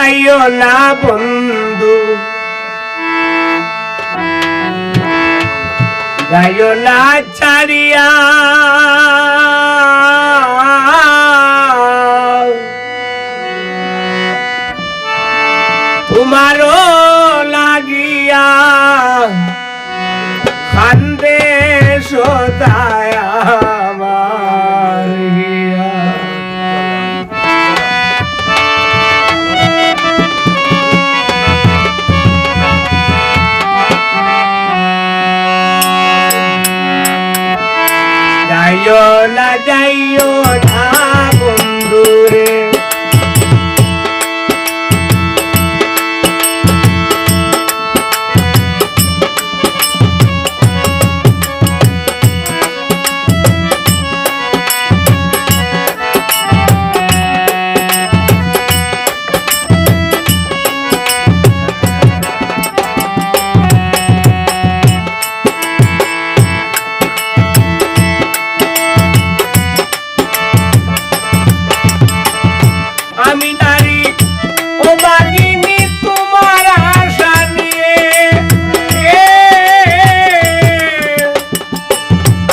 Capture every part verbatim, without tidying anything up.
যাইও না বন্ধু, যাইও না ছাড়িয়া। তোমারও লাগিয়া কান্দে সদায় আমার হিয়া। যাইও না, যাইও না বন্ধুরে। আমি নারী ও বাগিনী তোমার আশা নিয়ে, এ,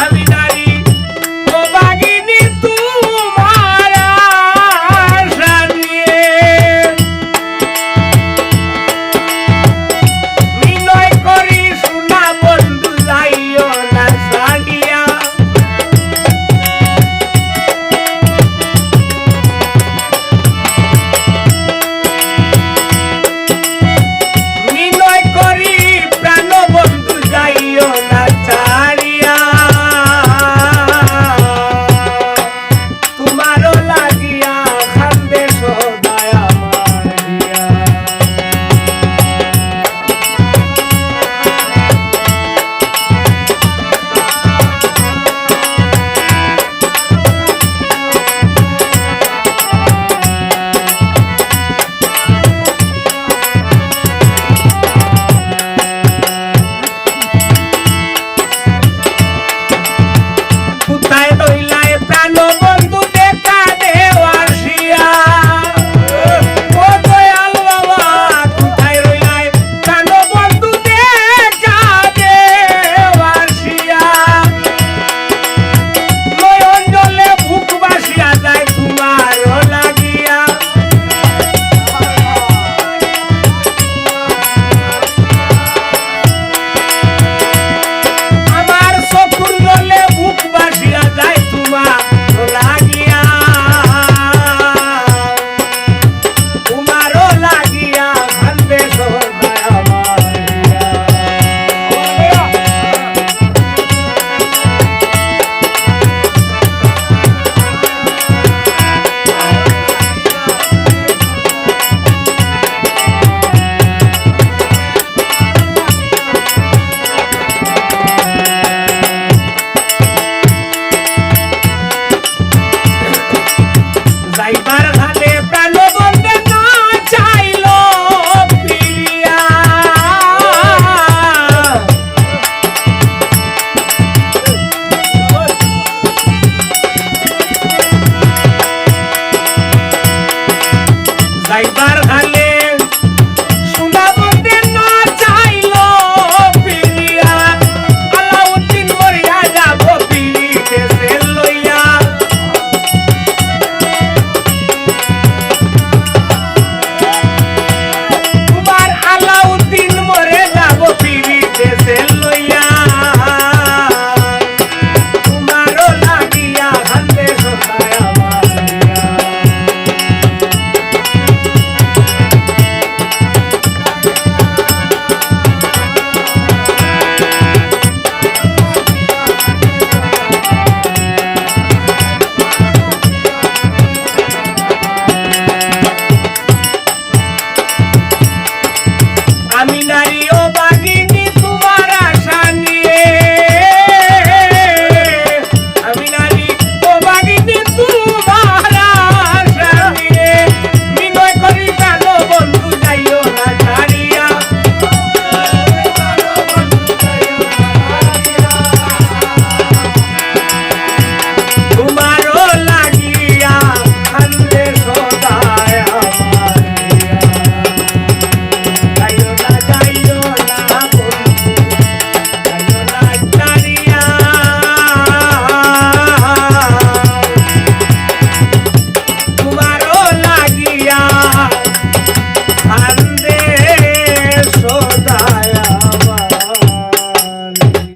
আমি নারী ও বাগিনী তোমার আশা নিয়ে। বিনয় করি সোনা বন্ধু যাইও না ছাড়িয়া। বিনয় করি প্রাণ বন্ধু যাইও না ছাড়িয়া। তোমারও লাগিয়া কান্দে সদায় আমার হিয়া। কোথায় রইলায় প্রাণ বন্ধু দেখা দেও আসিয়া? ও দয়াল বাবা, কোথায় রইলায় প্রাণ বন্ধু দেখা দেও আসিয়া? নয়ন জলে বুক ভাসিয়া যায় তোমার লাগিয়া। আমার চকুর জলে বুক ভাসিয়া যায় তোমার লাগিয়া। তোমারও লাগিয়া কান্দে সদায় আমার হিয়া। যাইবার কালে প্রাণ বন্ধু না চাইল ফিরিয়া। যাইবার কালে